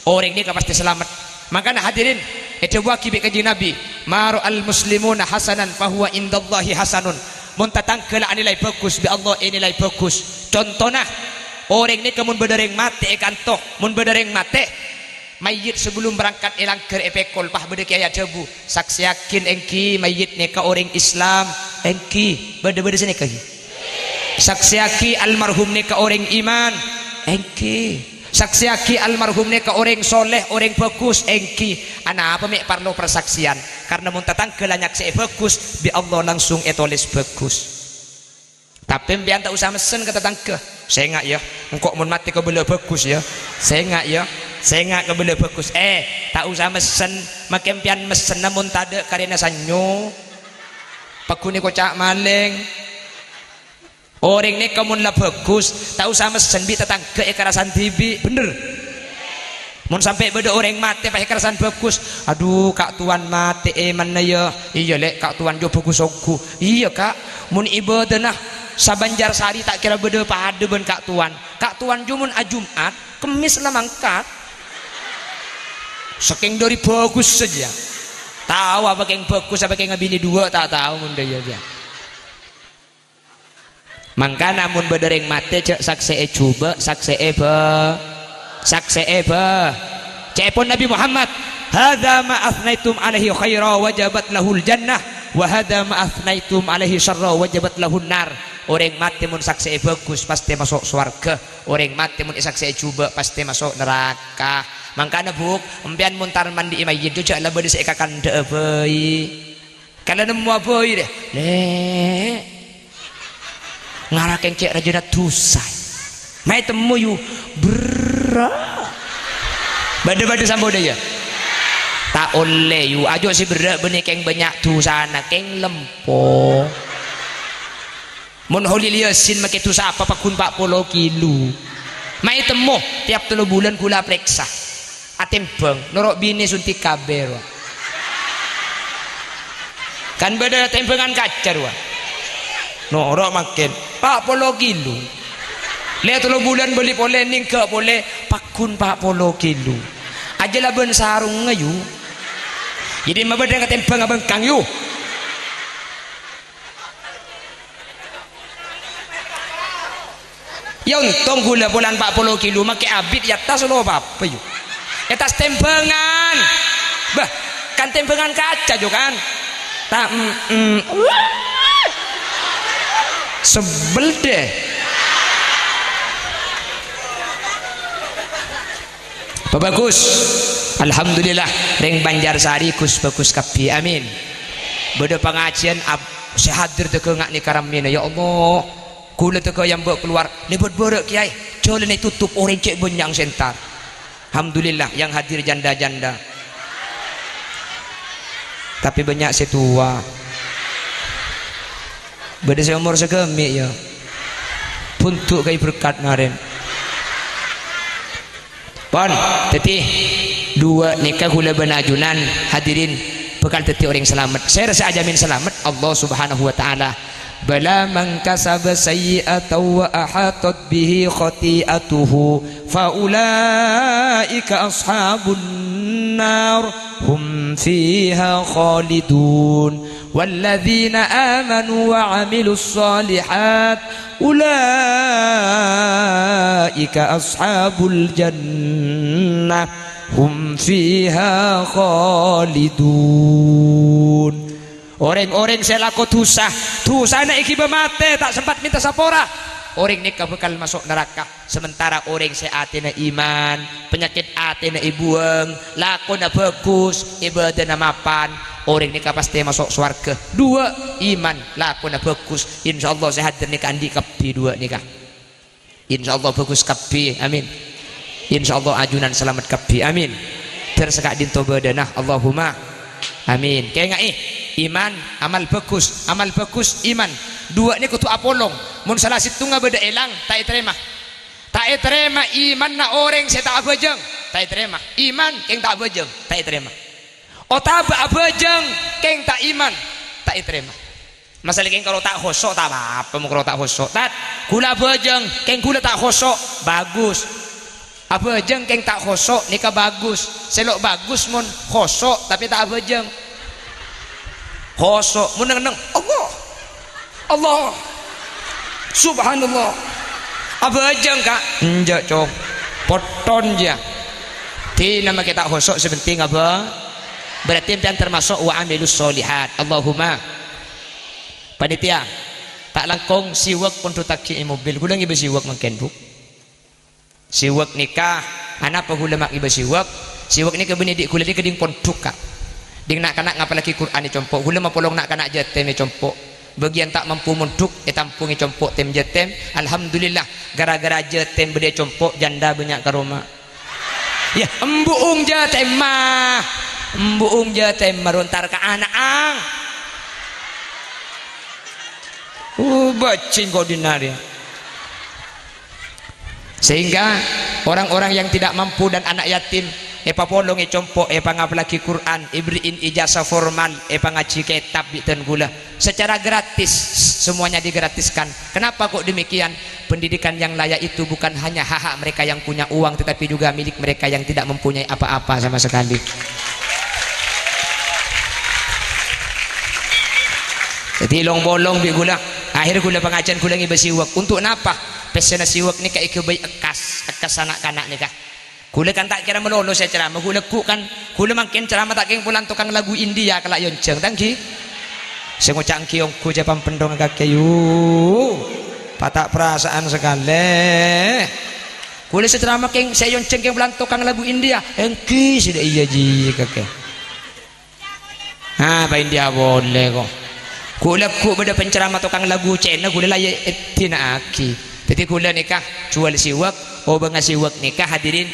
orèng nèka pastè salamet. Mangkana hadirin, èdhâbuwâghi bi' Kanjeng Nabbhi, "Ma ra'al muslimuna hasanan fahuwa indallahi hasanun." Mon tatangghâ la anilai bhâghus, bi' Allah ènilai bhâghus. Contona, Orèng nèka mon bâdâ rèng matè è kanto, mon bâdâ rèng matè, mayyit sabellum berangkat èlangghâr èpèkol, pas bâdâ kèyaè adhâbu, "Saksèyaghi èngghi mayyit nèka orèng Islam?" Èngghi. Bâdâ-bâdâ sanèka ghi? "Saksèyaghi almarhum nèka orèng iman?" Èngghi. "Saksèyaghi almarhum nèka orèng soleh, orèng bhâghus?" Èngghi. Anapa mè' parlo persaksian? Karna mon tatangghâ la nyaksè'è bhâghus, bi' Allah langsung ètolès bhâghus. Tapè empèyan ta' osa messen ka tatangghâ. "Sènga', yâ. Engko' mon matè kabâlâ bhâghus, yâ. Sènga', yâ. Sènga' kabâlâ bhâghus." Eh, ta' osa messen. Makè empèyan messenna mon tadâ' karèna sanyong. Pagghun èkoca' malèng. Orèng nèka mon la bhâghus, ta' osa messen bi' tatangghâ èkarasan dhibi'. Bhender. Mon sampè' bâdâ orèng matè pas èkarasan bhâghus, "Adhu, Ka' Towan matè èmanna, yâ." "Iyâ, Lè', Ka' Towan jhâ' bhâghus ongghu." "Iyâ, Ka', mon ibâdâna sa-Banjarsari ta' kèra bâdâ padâ bân Ka' Towan. Ka' Towan jhâ' mon Ajum'at, Kemmès la mangkat." Sakèng dâri bhâghus saja. Tao apa kèng bhâghus, apa kèng abinè duwâ', ta' tao mon dâ' iyâ, yâ. Mangkana mon bâdâ rèng matè, jhâ' saksè'è jhubâ', saksè'è bhâ-, saksè'è bhâ-, ca'èpon Nabi Muhammad, "Hadza ma athnaitum alaihi khaira wajabat lahul jannah, wa hadza ma athnaitum alaihi syarra wajabat lahun nar." Orèng matè mon saksè'è bhâghus, pastè maso' sowarghâ. Orèng matè mon èsaksè'è jhubâ', pastè maso' naraka. Mangkana, Bu', empèyan mon tar mandi'i mayyit, jhâ' la bâdâ sè èkakandhâ'â bhâi. Kala nemmowa bhâi, rè. Lè'. Ngara kèng cè' rajâna dhusa. Maè temmo, yu. Berrâ'. Bâdâ-bâdâ samponna, yâ? Ta' ollè, yu. Ajhâ' sè berrâ' bânnè kèng bânnya' dhusana, kèng lempo. Mon Kholil Yasin makè dhusa apa pagghun pa' polo kilo. Maè temmo, tèyap tello bulân ghulâ parèksa. Atèmbhâng, noro' binè suntik K B, rowa. Kan bâdâ tèmbhângan kaca, rowa. Noro' mangkèn, pa' polo kilo. Lè' tello bulân bâli polè, nèngghâ polè, pagghun pa' polo kilo. Ajâ labân sarungnga, yu. Jadi, mabâdâ katèmbhâng abângkang, yu. Yâ, ontong ghulâ polana pa' polo kilo, makè abit è attas lo' pa-apa, yu. È attas tèmbhângan. Bâh, kan tèmbhângan kaca, jhâ' kan? Ta', mm, mm. Sebbel, deh. Pabhâghus. Alhamdulillah, rèng Banjarsari ghus-bhâghus kabbhi. Amin. Bâdâ pangajiyân ab-, sè hadir dâgâ nga' nèka rammèna, ya Allah. Ghulâ dâgâ èyambâ' kalowar, lèbât bârâ' kèyaè. Jhâlânna ètotop, orèng cè' bânnya' sè entar. Alhamdulillah, yang hadir janda-janda. Tapè bânnya' sè towa. Bâdâ sè omor saghâmè', ya. Bhundu' kaè berkat ngarèn. Pon, dhâddhi, duwâ' nèka ghulâ bân ajunan, hadirin, bhâkal dhâddhi orèng salamet. Sèra sè ajhâmin salamet? Allah Subhanahu wa Ta'ala. "Bala man kasaba sayyi'atan wa ahatat bihi khati'atuhu, fa ulaika ashabun nar, hum fiha khalidun." "Walladzina amanu wa 'amilus shalihat, ulaika ashabul jannah, hum fiha khalidun." Orèng-orèng sè alako dhusa, dhusana èghibâ matè, ta' sempat mènta sapora, orèng nèka bhâkal maso' naraka. Sementara orèng sè atèna iman, panyakèt atèna èbuwâng, lakona bhâghus, ibâdâna mapan, orèng nèka pastè maso' sowarghâ. Duwâ', iman, lakona bhâghus. Insyaallah sè hadir nèka andi' kabbhi duwâ' nèka. Insyaallah bhâghus kabbhi. Amin. Insyaallah ajunan salamet kabbhi. Amin. Dhâr saka'dinto bâdâna. Allahumma amin. Kaènga'è, iman, amal bhâghus, amal bhâghus, iman. Duwâ' nèka kodhu apolong. Mon sala sèttonga bâdâ èlang, ta' ètarèma. Ta' ètarèma imanna orèng sè ta' abhâjâng, ta' ètarèma. Iman kèng ta' abhâjâng, ta' ètarèma. Otabâ abhâjâng kèng ta' iman, ta' ètarèma. Masalah kèng karo ta' khoso', ta' apa-apa mon karo ta' khoso'. Tat, ghulâ abhâjâng, kèng ghulâ ta' khoso', bhâghus. Abhâjâng kèng ta' khoso', nèka bhâghus. Sè lo' bhâghus mon khoso', tapè ta' abhâjâng. Khoso', mon neng-enneng, Allah. Allah. Subhanallah. Abhâjâng, Ka'? Enjâ', Cong. Potton, jâ. Dina makè ta' hoso', sè penting abhâ-, berarti sampèyan termasuk wa amilus sholihat. Allahumma. Panitia, ta' langkong siwak pondhuttaghi è mobil. Ghulâ ngibâ siwak mangkèn, Bu'. Siwak nèka, anapa ghulâ ma' ngibâ siwak? Siwak nèka bânnè dhi' ghulâ nèka ding pondhuk, Ka'. Ding na'-kana' ngapallaghi Qur'an è compo'. Ghulâ mapolong na'-kana' jâtèm è compo'. Bâgiyân ta' mampu mondhuk, ètampongè compo' tèm jâtèm. Alhamdulillah, ghârâ-ghârâ jâtèm bâdâ è compo', janda bânnya' ka roma. Yâ, embu'ung jâtèmma. Embu'ung jâtèmma ro entar ka ana'na. Uh, bajing kok dinarè. Sehingga orang-orang yang tidak mampu dan anak yatim èpapolong è compo', èpangapallaghi Qur'an, èberri'in ijazah formal, èpangajhi kètab bi' dân ghulâ secara gratis, semuanya digratiskan. Kenapa kok demikian? Pendidikan yang layak itu bukan hanya hak-hak mereka yang punya uang, tetapi juga milik mereka yang tidak mempunyai apa-apa sama sekali. Dhâddhi, long-polong bi' ghulâ. Akhèr ghulâ pangajhiyân ghulâ ngibâ siwak. Untuk napa? Pèssèna siwak nèka èghâbây èkas, èkas na'-kana' nèka. Ghulâ kan ta' kèra malolo sè ceramah, ghulâ ghu' kan, ghulâ mangkèn ceramah ta' kèng polana tokang lagu India kala' èyonjhâng, ta' ènggi? Sè ngoca' ènggi ongghu jâ' pampendhongnga kakè, yu. Pata' parasaan sakalè. Ghulâ sè ceramah kèng, sè èyonjhâng kèng polana tokang lagu India, ènggi sè dâ' iyâ jiyâ kakè. Ah, pa India polè, kok. Ghulâ ghu' bâdâ penceramah tokang lagu Cèna, ghulâ la èyâ èdina'aghi. Dhâddhi ghulâ nèka jhuwâl siwak, obângnga siwak nèka, hadirin,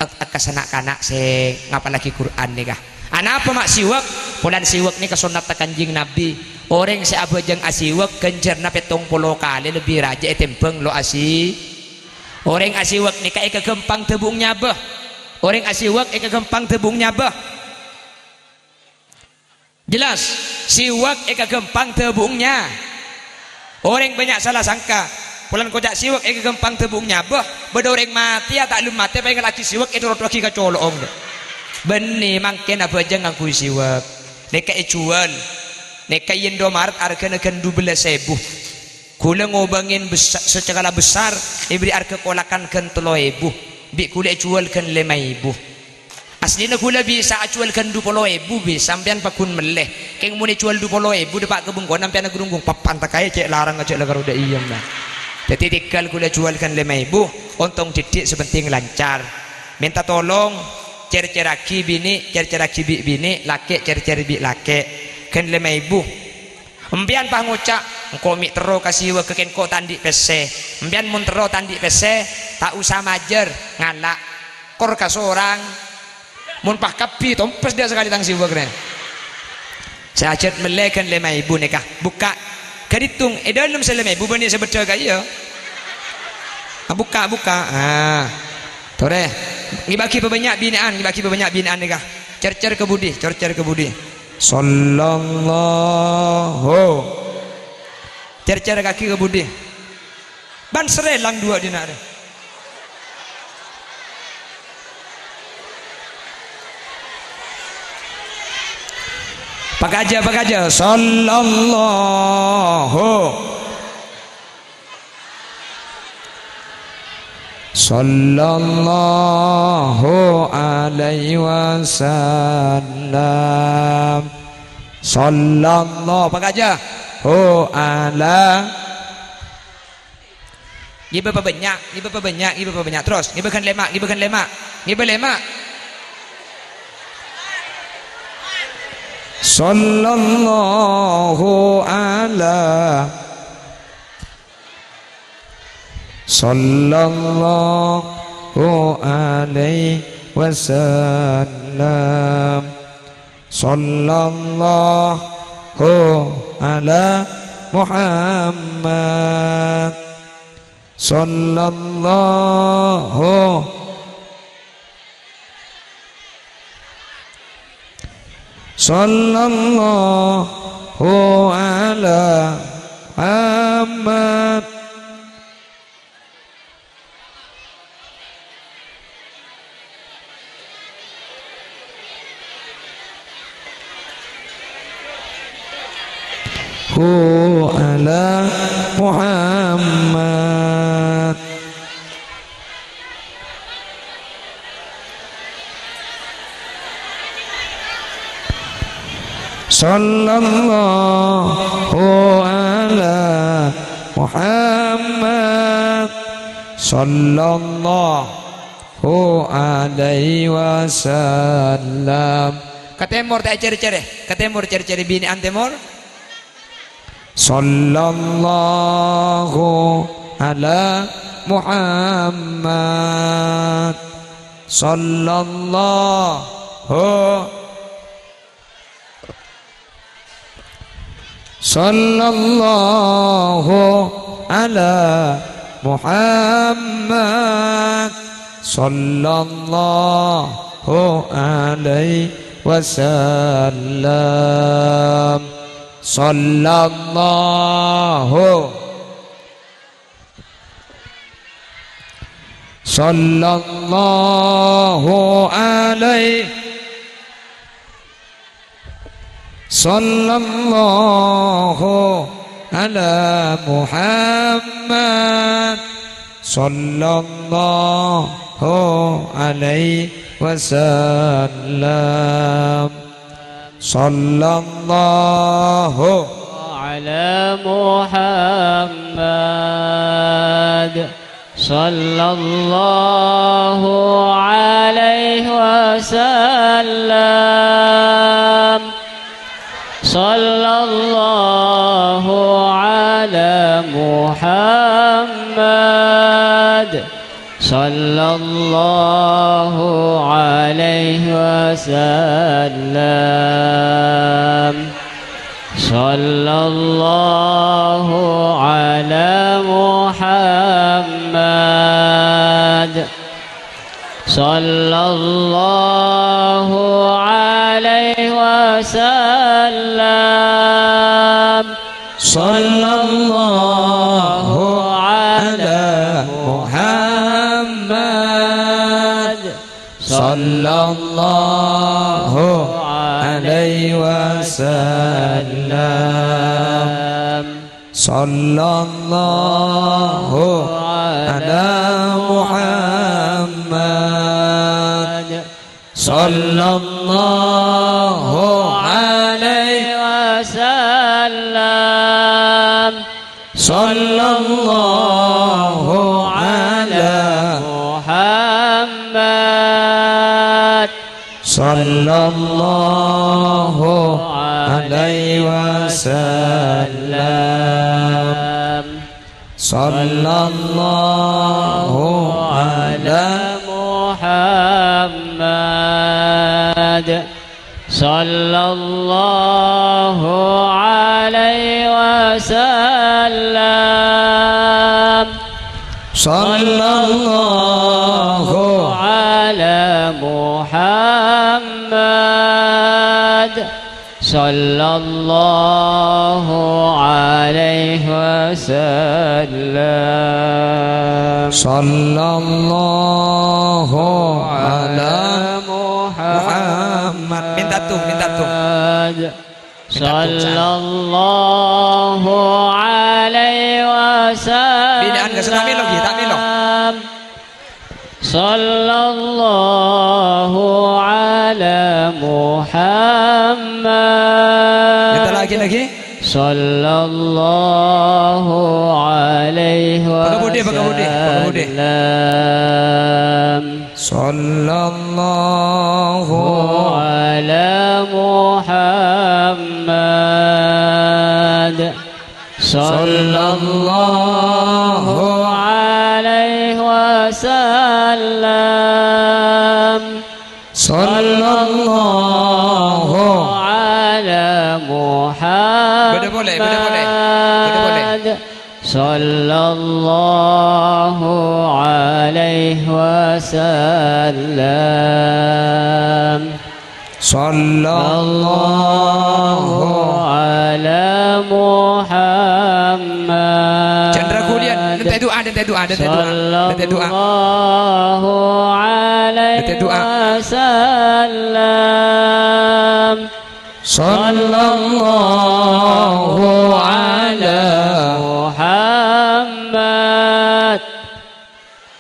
ek-, èkas na'-kana' sè ngapallaghi Qur'an nèka. Anapa ma' siwak? Polana siwak nèka sonnadda Kanjeng Nabi. Orèng sè abhâjâng asiwak ghânjhârânna pèttong polo kalè lebbi rajâ ètèmbhâng lo' asi-, Orèng asiwak nèka èkaghâmpang dâbung nyabâ. Orèng asiwak èkaghâmpang dâbung nyabâ. Jelas, siwak èkaghâmpang dâbung nya-, orèng bânnya' sala sangka. Polana koca' siwak èkaghâmpang dâbung nyabâ, bâdâ orèng matèya ta' lem matè, paèngallaghi siwak ètoro'aghi ka colo'ong. Bânnè mangkèn abhâjâng ngangghuy siwak. Nèka èjhuwâl. Nèka è Indomaret arghâna ghân dubellâs èbu. Ghulâ ngobângè bes-, sakala besar, èberri' arghâ kolakan ghân tello èbu, bi' ghulâ èjhuwâl ghân lèma èbu. Asllina ghulâ bisa ajhuwâl ghân dupolo èbu, bisa sampèyan pagghun mellè. Kèng mon èjhuwâl dupolo èbu, dâpa' ka bengkona sampèyan aghârungghung, papan takaè cè' larang ajâ' la karo dâ' iyâ, nah. Dhâddhi tèghâl ghulâ jhuwâl ghân lèma èbu, ontong dhiddhi', sè penting lancar. Mènta tolong, cèr-cèrraghi binè', cèr-cèrraghi bi' binè', lakè' cèr-cèr bi' lakè'. Ghân lèma èbu. Empèyan pas ngoca', "Engko' mè' terro ka siwak, kèng engko' ta' andi' pèssè." Empèyan mon terro ta' andi' pèssè, ta' osa majâr, ngala'. Kor kasorang. Mon pas kabbhi, tompes dâ' sakalè tang siwak rè. Sè ajhât mellè ghân lèma èbu nèka. Bukka'. Ghâdhintong, è dâlem sè lèma èbu bânnè sè bâddhâ ka'iyâ. Ah, bukka', bukka'. Ah. Torè. Ngibâ'aghi pabânnya' binè'an, ngibâ'aghi pabânnya' binè'an nèka. Cèr-cèr ka budi, cèr-cèr ka budi. Sallallahu. Cèr-cèrraghi ka budi. Bân sarè lang duwâ' dinna' rè. Pakajâ, pakajâ. Sallallahu. Sallallahu alaihi wasallam. Sallallahu, pakajâ. Hu ala. Ngibâ pabânnya', ngibâ pabânnya', ngibâ pabânnya'. Terros, ngibâ ghân lèma', ngibâ ghân lèma'. Ngibâ lèma'. Sallallahu ala. Sallallahu alaihi wasallam. Sallallahu ala Muhammad. Sallallahu. Sallallahu ala Muhammad. Hu ala Muhammad. Sallallahu ala Muhammad. Sallallahu alaihi wasallam. Ka tèmor, ta' cèr-cèrè. Ka tèmor, cèr-cèrè binè'an tèmor. Sallallahu ala Muhammad. Sallallahu Sallallahu ala Muhammad. Sallallahu alaihi wasallam. Sallallahu Sallallahu alaihi Sallallahu ala Muhammad. Sallallahu alaihi wasallam. Sallallahu ala Muhammad. Sallallahu alaihi wasallam. Sallallahu ala Muhammad. Sallallahu alaihi wasallam. Sallallahu ala Muhammad. Sallallahu alaihi wasallam. Sallallahu ala Muhammad. Sallallahu alaihi wasallam. Sallallahu ala Muhammad. Sallallahu alaihi wasallam. Sallallahu ala Muhammad. Sallallahu alaihi wasallam. Sallallahu ala Muhammad. Sallallahu alaihi wasallam. Sallallahu ala Muhammad. Sallallahu alaihi wasallam. Sallallahu ala Muhammad. Minta tuh, minta tuh. Minta tuh, San. Sallallahu alaihi wasallam. Binè'an ka sana melo, ghi, ta' melo. Sallallahu ala Muhammad. Minta lagi, lagi. Sallallahu alaihi wasallam. Pakai budi, pakai budi, pakai budi. Sallallahu ala Muhammad. Sallallahu alaihi wasallam. Sallallahu ala Muhammad. Beda boleh, beda boleh. Beda boleh. Sallallahu alaihi wasallam. Sallallahu ala Muhammad. Jangan ragu, Lian. Nanti doa, nanti doa, nanti doa. Nanti doa. Sallallahu alaihi wasallam. Sallallahu ala Muhammad.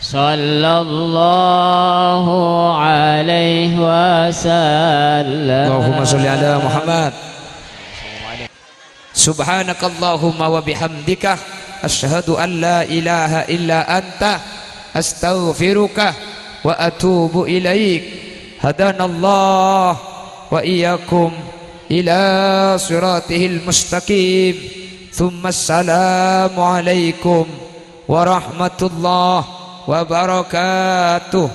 Sallallahu alaihi wasallam. Allahumma sholli ala Muhammad. Subhanakallahumma wa bihamdika, asyhadu an la ilaha illa anta, astaghfiruka wa atubu ilaik. Hadanallah wa iyyakum ila siratihil mustaqim. Tsumma assalamu alaikum warahmatullahi wabarakatuh.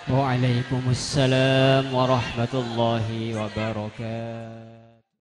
Waalaikumsalam warahmatullahi wabarakatuh.